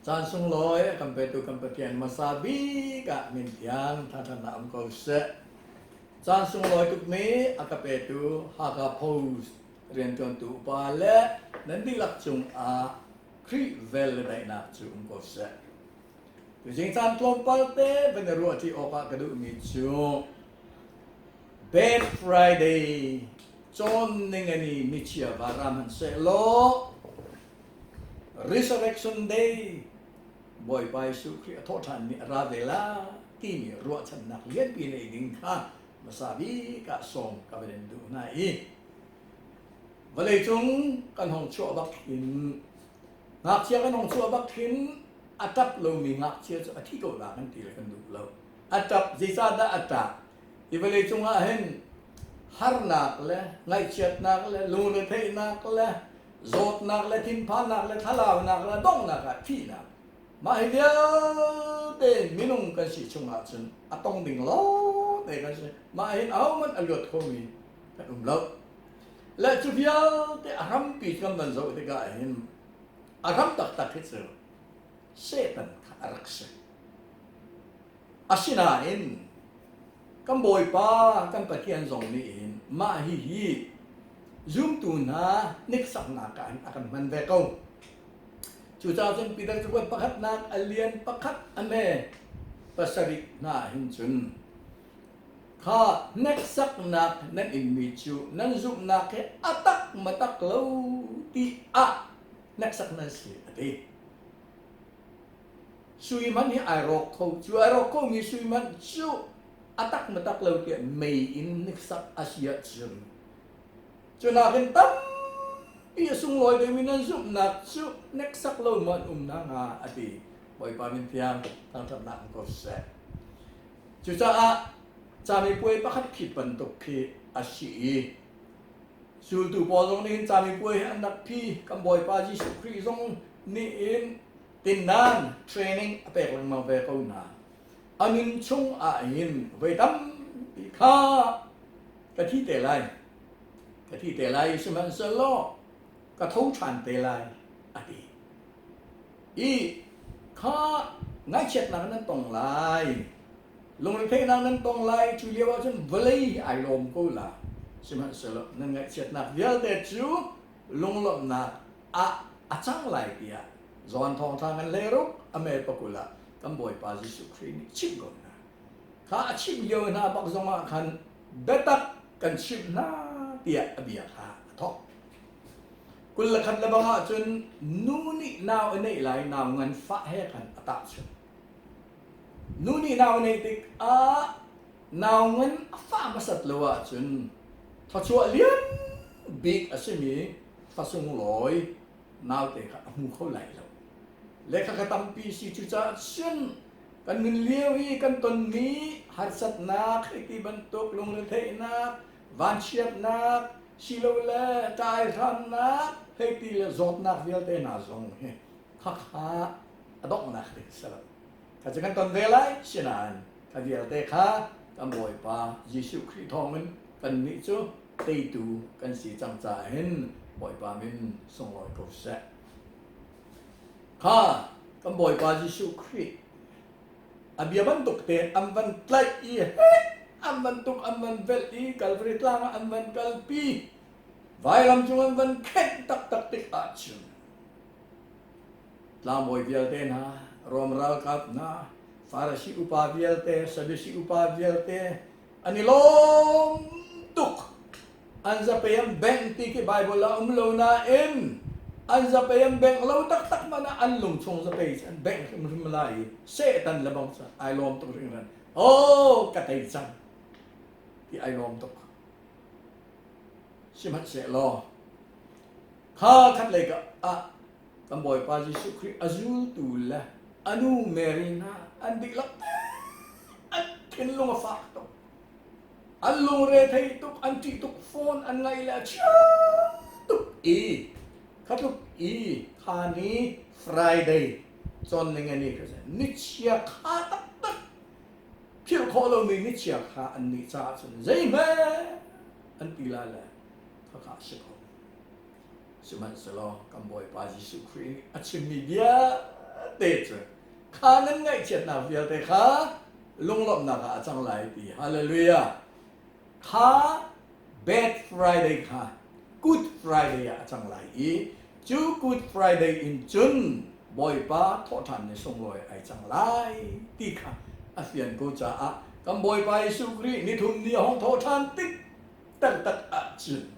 Caan sunglawi a kan petu kan Pathian hmasa bik ah min thiang thangṭhatnak um ko seh. Caan sunglawi tukmi a ka petu Hakha Post rianṭuantu upa le nan dihlak cungah Khrih vel le daihnak cu um ko seh. Tuzing caan tlawmpal te van i ruahṭi awkah ka duhmi cu Bad Friday cawn ningani nichia va ra hmanhsehlaw Resurrection Day Bawipa Jesuh Khrih a thawhṭhan ni a ra ve la timi ruahchannak lianpi nei ding kha hmasa bik ah sawm ka van in duh hna i vawleicung kan hong chuah bak hin ngakchia kan hong chuah bak hin a ṭap lomi ngakchia cu a thi ko la kan ti le kan duh lo. A ṭap. Zeicahdah a ṭah? Hi vawleicung ah hin harnak le ngaihchiatnak le lungretheihnak le zawtnak le thinphannak le thlalaunak le donghnak ah thihnak mah hi vialte minung kan si chungah cun a tong ding lawngte kan si. Mah hin ahohmanh a luat khomi kan um lo. Le cu vialte a hrampi kan van zoh tikah hin a hram taktak hi cu Satan kha a rak si. Asinain kan Bawipa kan Pathian zong nih hin mah hihi zumtu hna hniksaknak ah hin a kan hman ve ko. Cucaah cun Peter cakuat pakhatnak a lian pakhat a hme pasarih hna hin cun kha hneksaknak nan inmi cu nan zumhnak he a tak ma tak lo ti ah hneksak nan si a ti. Sui man hi ai rawk kho. Cu ai rawk khomi sui man cu a tak ma tak lo tiah mei in niksak a si ahcun cu nakin tampi a sunglawi deuhmi nan zumhnak cu hneksak lo maw an um hna hnga a ti. Bawipa min thiang thangṭhatnak in ko seh. Cucaah camipuai pakhat khi bantuk khi a si i zultu pawl zong nih hin camipuai hi an rak phi. Kan Bawipa Jesuh Khrih zong nih hin tinnan training a pek lengmang ve ko hna. A nun chung ah hin voi tampi kha ka thi te lai, ka thi te lai, sihmanhsehlaw ka tho ṭhan te lai a ti. I kha ngaihchiatnak nan tong lai, lungretheihnak nan tong lai, cu lio ah cun vawlei hi ai lawm ko la, sihmanhsehlaw nan ngaihchiatnak vialte cu lunglawmhnak ah a cang lai tiah John thawngṭha ngan hleiruk a me pakul ah kan Bawipa Jesuh Khrih nih chimh ko hna. Kha a chimh lio hna bak zongah khan biatak kan chimh hna tiah a bia kha a thawk. 21 le bang ahcun nu nih nau a neih lai nau nganfah he khan a tahchunh. Nu nih nau a neih tikah nau ngan a fah hmasat lo ahcun thawchuah lian bik a simi fa sunglawi naute kha a hmu kho lai lo. Lehkha kha tampi si. Cucaah cun kan nun lio i kan tonmi harsatnak hei ti bantuk lungretheihnak, vanchiatnak, silole ṭaihramnak hei ti le zawtnak vialte hna zong hi khakha a donghnak ding si lo. Kha cu kan ton ve lai. Sinain kha vialte kha kan Bawipa Jesuh Khrih thawngin kannih cu teitu kan si cang caah hin Bawipa min sunglawi ko seh. Kha kan Bawipa Jesuh Khrih a bia bantuk tein an van tlaih i heh an van tuk, an van velh i Kalvari tlang ah an van kalpi, vailam cung an van khenh taktak tik ahcun tlangbawi vialte hna, Rom ralkap hna, Farasi upa vialte, Sadusi upa vialte an i lawm tuk. An zapei an bengh ti khi Bible ah um lo nain an zapei an bengh lo taktak man ah an lung chung zapei cu an bengh hrimhrim lai i Satan le bang cu ai lawm tuk hringhran. Oh, ka tei cang ti ai lawm tuk. Sihmanhsehlaw kha khat lei ka ah kan Bawipa Jesuh Khrih a zultu le a nu Mary hna an dihlak an thinlung a fak tuk. An lungre thei tuk, an ṭih tuk fawn, an ngaih le a chia tuk i khatluk i kha ni Friday cawn ning ani kha nichia kha taktak philh khawh lomi nichia kha an nih caah cun zeihme an ti lai le khakha a si ko. Sihmanhsehlaw kan Bawipa Jesuh Khrih nih a chimmi bia vialte cu kha nan ngaihchiatnak vialte kha lunglawmhnak ah a cang lai ti. Hallelujah. Kha Bad Friday kha Good Friday ah a cang lai i cu Good Friday in cun Bawipa thawhṭhan ni sunglawi ai cang lai ti kha a fian ko caah kan Bawipa Jesuh Khrih nithum ni a hung thawhṭhan tik taktak ahcun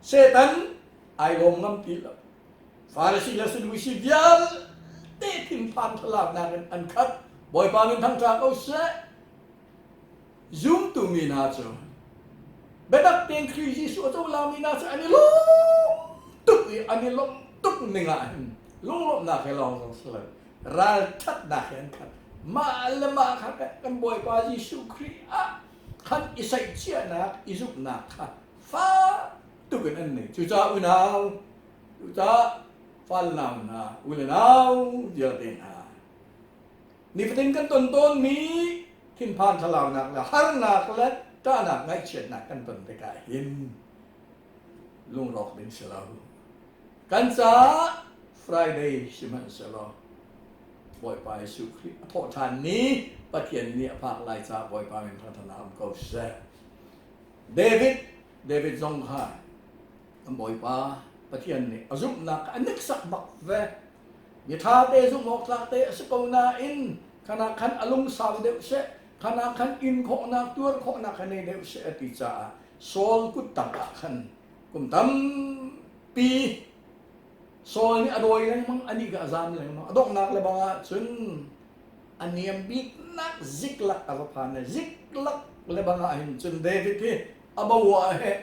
Satan ai lawm ngam ti lo. Farasi le Sadusi vialte thinphan thlalaknak in an khat. Bawipa min thangṭha ko seh. Zumtu mi hna cu biatak tein Khrih Jesuh a cohlangmi hna cu an i lawm tuk i an i lawmh tuk ning ah hin lunglawmhnak he lawng zong si lo ralṭhatnak he an khat. Mah le mah kha kan Bawipa Jesuh Khrih ah khan i saihchiahnak, i zumhnak kha fak tuk in an nei. Cucaah unau, cucaah falnau hna, u le nau vialte hna, nifatin kan ton tawnmi thinphan thlalaunak le harnak le ṭahnak ngaihchiatnak kan ton tikah hin lungrawk ding si lo. Kan caah Friday sihmanhsehlaw Bawipa Jesuh Khrih a thawhṭhan ni Pathian nih a phak lai caah Bawipa min thangṭhatnak um ko seh. David David zong kha kan Bawipa Pathian nih a zumhnak a hneksak bak ve. Mi ṭha te zumh awk tlak te a si ko nain khan ah khan a lungsau deuh seh, khan ah khan in khawhnak tuar khawhnak kha nei deuh seh a ti caah Saul kut tang ah khan kum tampi Saul nih a dawi lengmang, anih kha a zam lengmang. A donghnak le bang ah cun a niam biknak ziklak a va phan i ziklak le bang ah hin cun David hi a bo ah he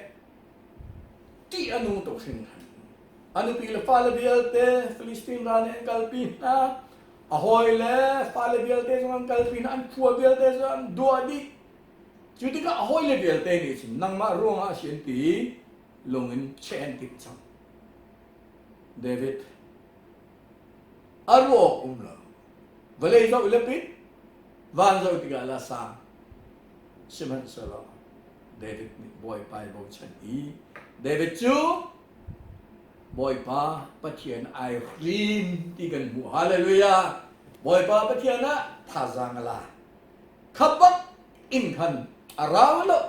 ṭih a nung tuk hringhran. A nupi le fale vialte Filistin ral nih an kalpi hna. A hawi le fale vialte zong an kalpi hna. An khua vialte zong an duah dih. Cu tikah a hawile vialte nih cun nangmah ruangah a si an ti i lung in cheh an timh cang. David a ruak um lo. Vawlei zoh le pit, van zoh tikah la sang. Sihmanhsehlaw David nih Bawipa i bochan i David cu Bawipa Pathian ai hrim ti kan hmuh. Hallelujah! Bawipa Pathian ah thazaang a la. Kha bak in khan a rau lo.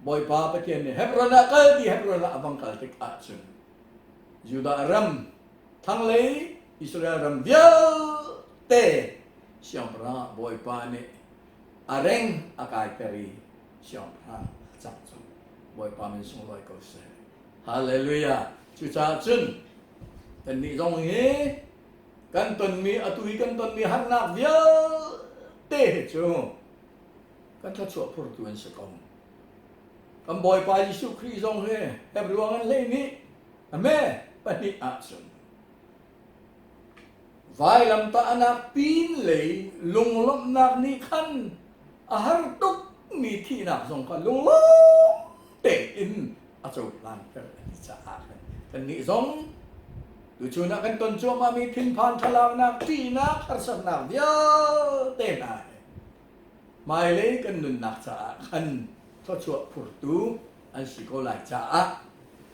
Bawipa Pathian nih Hebron ah kal ti Hebron ah a vang kal tik ahcun Judah ram thlanglei Israel ram vialte siangpahrang ah Bawipa nih a reng a kaiter i siangpahrang a cang cu Bawipa min sunglawi ko seh. Hallelujah. Cucaah cun kannih zong hi kan tonmi atu i kan tonmi harnak vialte hi cu kan thluachuah phurtu an si ko. Kan Bawipa Jesuh Khrih zong hi Hebrew an hlei nih ame pahnih ahcun vailamtahnak pin lei lunglawmhnak nih khan a har tukmi thihnak zong kha lunglawm tein a cohlanter a ti caah khan kannih zong tuchun ah kan ton cuahmahmi thinphan thlalaunak ṭihnak harsatnak vialte hna he hmailei kan nunnak caah khan thluachuah phurtu an si ko lai caah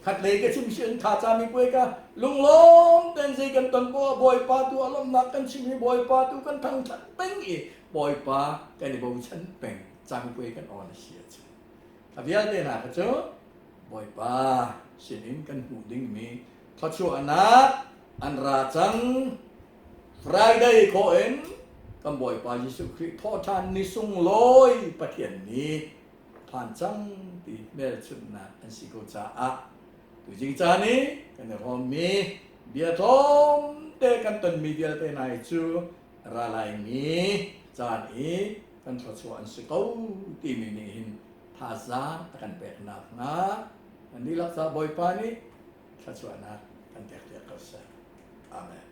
khatlei ka chim si an tha cami puai ka lunglawm ten zei kan ton ko Bawipa tu a lawmnak kan chim i Bawipa tu kan thangthat peng i Bawipa kan i bochan peng cami puai kan on a si a cun a vialte hna kha cu Bawipa sinin kan hmuh dingmi thluachuahnak an ra cang Friday khawh in kan Bawipa Jesuh Khrih thawhṭhan ni sunglawi Pathian nih phan cang ti hmelchunhnak an si ko caah tuzing caan i kan i hrawmmi bia tlawmte kan tonmi vialte hna hi cu ra laimi caan i kan thluachuah an si ko timi nih hin thazaang a kan pek nakhnga kan dihlak ca Bawipa nih thluachuahnak kan pek piak ko seh. Amen.